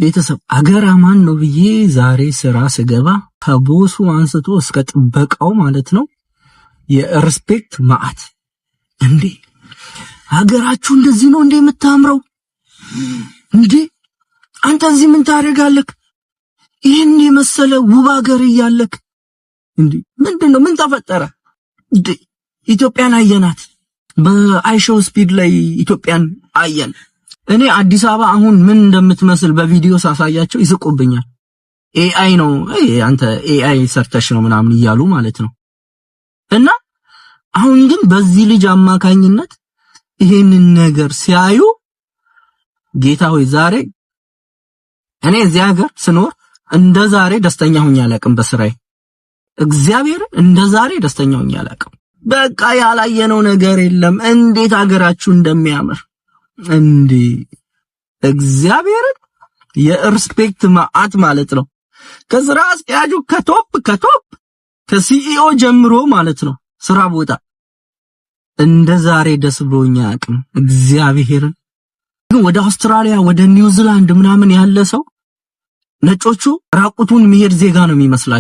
ቤተሰብ፣ አገር አማን ነው ብዬ ዛሬ ስራ ስገባ ከ boss ኡ አንስቶ እስከ ጥበቃው ማለት ነው የ respect ማአት። እንዴ፣ ሀገራችሁ እንደዚህ ነው እንዴ የምታምረው? እንዴ፣ አንተ እዚህ ምን ታደርጋለህ? ይህን የመሰለ ውብ ሀገር እያለክ እንዴ፣ ምንድን ነው? ምን ተፈጠረ? እንዴ፣ ኢትዮጵያን አየናት። በ IShowSpeed ላይ ኢትዮጵያን አየን። እኔ አዲስ አበባ አሁን ምን እንደምትመስል በቪዲዮ ሳሳያቸው ይስቁብኛል። AI ነው፣ አንተ AI ሰርተሽ ነው ምናምን እያሉ ማለት ነው። እና አሁን ግን በዚህ ልጅ አማካኝነት ይሄንን ነገር ሲያዩ፣ ጌታ ሆይ፣ ዛሬ እኔ እዚህ ሀገር ስኖር እንደ ዛሬ ደስተኛ ሆኜ አላውቅም። በስራዬ እግዚአብሔር እንደ ዛሬ ደስተኛ ሆኜ አላውቅም። በቃ ያላየነው ነገር የለም። እንዴት ሀገራችሁ እንደሚያምር እንዴ! እግዚአብሔርን የ respect ማአት ማለት ነው። ከስራ አስኪያጁ ከ top ከ CEO ጀምሮ ማለት ነው፣ ስራ ቦታ እንደ ዛሬ ደስ ብሎኝ አያውቅም። እግዚአብሔርን ግን ወደ አውስትራሊያ፣ ወደ ኒውዚላንድ ምናምን ያለ ሰው ነጮቹ ራቁቱን የሚሄድ ዜጋ ነው የሚመስላቸው።